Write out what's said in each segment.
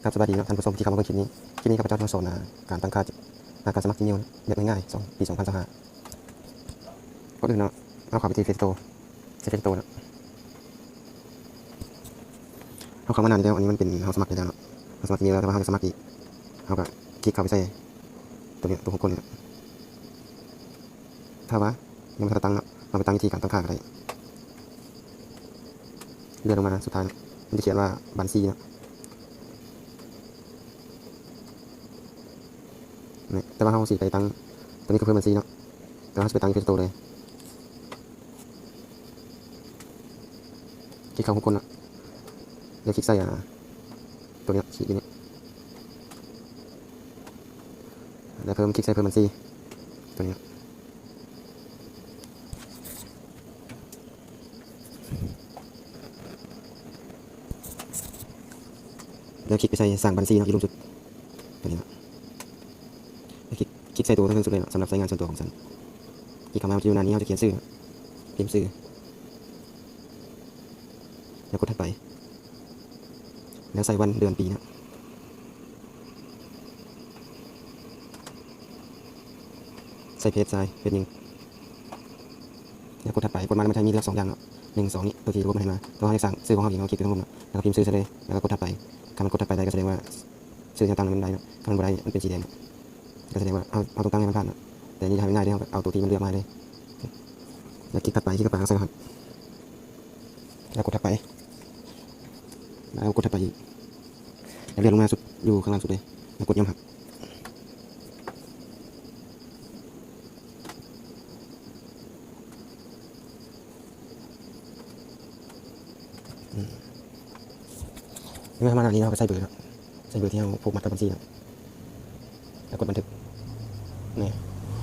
ຄັບ ສະບາຍດີເນາະທ່ານຜູ້ຊົມທີ່ເຂົ້າມາເບິ່ງຄລິບນີ້. ຄລິບນີ້ຂ້າພະເຈົ້າຈະມາສອນ ອາ ການຕັ້ງຄ່າ ອາ ການສະໝັກ Gmail ແບບງ່າຍໆ ສອງ ປີສອງພັນຊາວຫ້າ. ກ່ອນອື່ນເນາະ ເຮົາເຂົ້າໄປທີ່ Play Store ໃສ່ Play Store ເນາະ. ເຮົາເຂົ້າມາໜ້ານີ້ແລ້ວ ອັນນີ້ມັນເປັນເຮົາສະໝັກໄດ້ແລ້ວເນາະ ເຮົາສະໝັກ Gmail ແລ້ວ ແຕ່ວ່າເຮົາຢາກສະໝັກອີກ ເຮົາກໍຄລິກເຂົ້າໄປໃສ່ຕົວນີ້ ຕົວຫົກຄົນນີ້. ຖ້າວ່າຍັງບໍ່ທັນໄດ້ຕັ້ງເນາະ ເຮົາໄປຕັ້ງວິທີການຕັ້ງຄ່າກໍໄດ້. ເລື່ອນລົງມາສຸດທ້າຍເນາະ ມັນຈະຂຽນວ່າບັນຊີເນາະ ນີ້ ແຕ່ວ່າເຮົາຊິໄປຕັ້ງ ຕົວນີ້ກໍເພີ່ມບັນຊີເນາະ ແຕ່ວ່າເຮົາຊິໄປຕັ້ງ Play Store ເລີຍ. ຄລິກເຂົ້າຮູບກົ້ນເນາະ ແລ້ວຄລິກໃສ່ ອາ ຕົວນີ້ເນາະ ຂີດຢູ່ນີ້ ແລ້ວເພີ່ມ ຄລິກໃສ່ເພີ່ມບັນຊີ ຕົວນີ້ເນາະ ແລ້ວຄລິກໄປໃສ່ສ້າງບັນຊີເນາະ ຢູ່ລຸ່ມສຸດ ຕົວນີ້ເນາະ. ຄລິກ ຄລິກໃສ່ໂຕທັງເທິງສຸດເລີຍເນາະ ສຳລັບໃຊ້ງານສ່ວນຕົວຂອງສັນ. ຄລິກເຂົ້າມາທີ່ໜ້ານີ້ ເຮົາຈະຂຽນຊື່ ພິມຊື່ ແລ້ວກົດຖັດໄປ ແລ້ວໃສ່ວັນເດືອນປີເນາະ ໃສ່ເພດຊາຍ ເພດຍິງ ແລ້ວກົດຖັດໄປ. ກົດມາແລ້ວມັນຈະມີເລືອກສອງຢ່າງເນາະ ໜຶ່ງ ສອງ ນີ້ ຕົວທີ່ລະບົບມັນໃຫ້ມາ ແຕ່ວ່າເຮົາຢາກສ້າງຊື່ຂອງເຮົາເອງ ເຮົາຄລິກຢູ່ທາງລຸ່ມເນາະ ແລ້ວກໍພິມຊື່ໃສ່ເລີຍ ແລ້ວກໍກົດຖັດໄປ. ຄັນມັນກົດຖັດໄປໄດ້ ກໍສະແດງວ່າ ຊື່ທີ່ເຮົາຕັ້ງນັ້ນມັນໄດ້ເນາະ ຄັນມັນບໍ່ໄດ້ ມັນເປັນສີແດງ ກໍສະແດງວ່າເຮົາ ເຮົາຕ້ອງຕັ້ງໃຫ້ມັນຜ່ານເນາະ. ແຕ່ນີ້ຖ້າມັນງ່າຍເດ້ ເຮົາກໍເອົາຕົວທີ່ມັນເລືອກມາເລີຍ ແລ້ວຄລິກຖັດໄປ ຄລິກກັບປາກໃສ່ເນາະ ແລ້ວກົດຖັດໄປ ແລ້ວກົດຖັດໄປອີກ ແລ້ວເລື່ອນລົງມາສຸດ ຢູ່ຂ້າງລ່າງສຸດເລີຍ ແລ້ວກົດຍອມຮັບ. ອືມ ເມື່ອເຮົາມາໜ້ານີ້ ເຮົາກໍໃສ່ເບີເນາະ ໃສ່ເບີທີ່ເຮົາຜູກມັດກັບບັນຊີເນາະ ແລ້ວກົດບັນທຶກ. ນີ້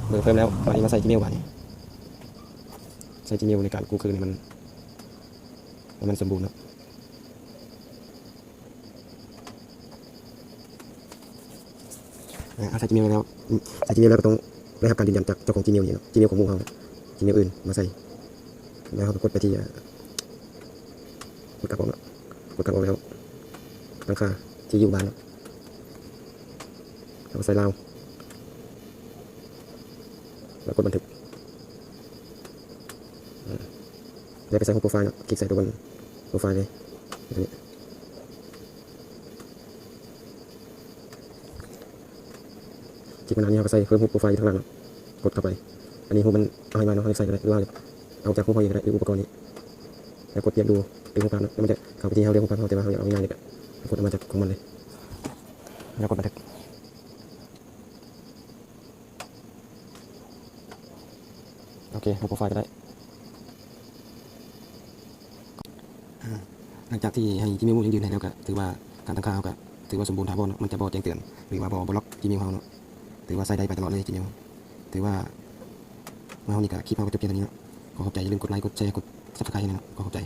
ເບີເພີ່ມແລ້ວ ບາດນີ້ມາໃສ່ Gmail ບາດນີ້ ໃສ່ Gmail ໃນການກູ້ຄືນໃຫ້ມັນ ໃຫ້ມັນສົມບູນເນາະ. ອາ ໃສ່ Gmail ແລ້ວ ໃສ່ Gmail ແລ້ວກໍຕ້ອງໄດ້ຮັບການຢືນຢັນຈາກເຈົ້າຂອງ Gmail ນີ້ເນາະ Gmail ຂອງໝູ່ເຮົາ Gmail ອື່ນມາໃສ່ ແລ້ວເຮົາກໍກົດໄປທີ່ ອາ ກົດກັບອອກເນາະ ກົດກັບອອກແລ້ວ ຕັ້ງຄ່າທີ່ຢູ່ບ້ານເນາະ ແລ້ວກໍໃສ່ລາວ ແລ້ວກົດບັນທຶກ ອາ ແລ້ວໄປໃສ່ຮູບໂປຣໄຟລ໌ເນາະ ຄລິກໃສ່ຕົວບົນໂປຣໄຟລ໌ເລີຍ ຕົວນີ້. ຄລິກມາໜ້ານີ້ ເຮົາກໍໃສ່ເພີ່ມຮູບໂປຣໄຟລ໌ຢູ່ທາງຫຼັງເນາະ ກົດເຂົ້າໄປ. ອັນນີ້ຮູບມັນເອົາໃຫ້ມາເນາະ ເຮົາຢາກໃສ່ກໍໄດ້ ຫຼືວ່າເອົາຈາກຮູບເຮົາເອງກໍໄດ້ ຫຼືອຸປະກອນນີ້ ແລ້ວກົດປ່ຽນຢູ່ ເປັນຮູບພາບເນາະ ແລ້ວມັນຈະເຂົ້າໄປທີ່ເຮົາເລືອກຮູບພາບເຮົາ ແຕ່ວ່າເຮົາຢາກເອົາງ່າຍໆນີ້ກໍກົດເອົາມາຈາກຂອງມັນເລີຍ ແລ້ວກົດບັນທຶກ. ໂອເຄ ຮູບໂປຣໄຟລ໌ກໍໄດ້. ອາ ຫຼັງຈາກທີ່ໃຫ້ Gmail ຢັ້ງຢືນໃຫ້ແລ້ວ ກໍຖືວ່າການຕັ້ງຄ່າເຮົາກໍຖືວ່າສົມບູນຖາວອນເນາະ ມັນຈະບໍ່ແຈ້ງເຕືອນ ຫຼືວ່າບໍ່ ບໍ່ລັອກ Gmail ເຮົາເນາະ ຖືວ່າໃຊ້ໄດ້ໄປຕະຫຼອດເລີຍ Gmail ຖືວ່າເຮົານີ້ກໍ ຄລິບເຮົາກໍຈົບພຽງເທົ່ານີ້ເນາະ. ຂໍຂອບໃຈ ຢ່າລືມກົດໄລ ກົດແຊ ກົດ Subscribe ໃຫ້ແດ່ເນາະ ຂໍຂອບໃຈ.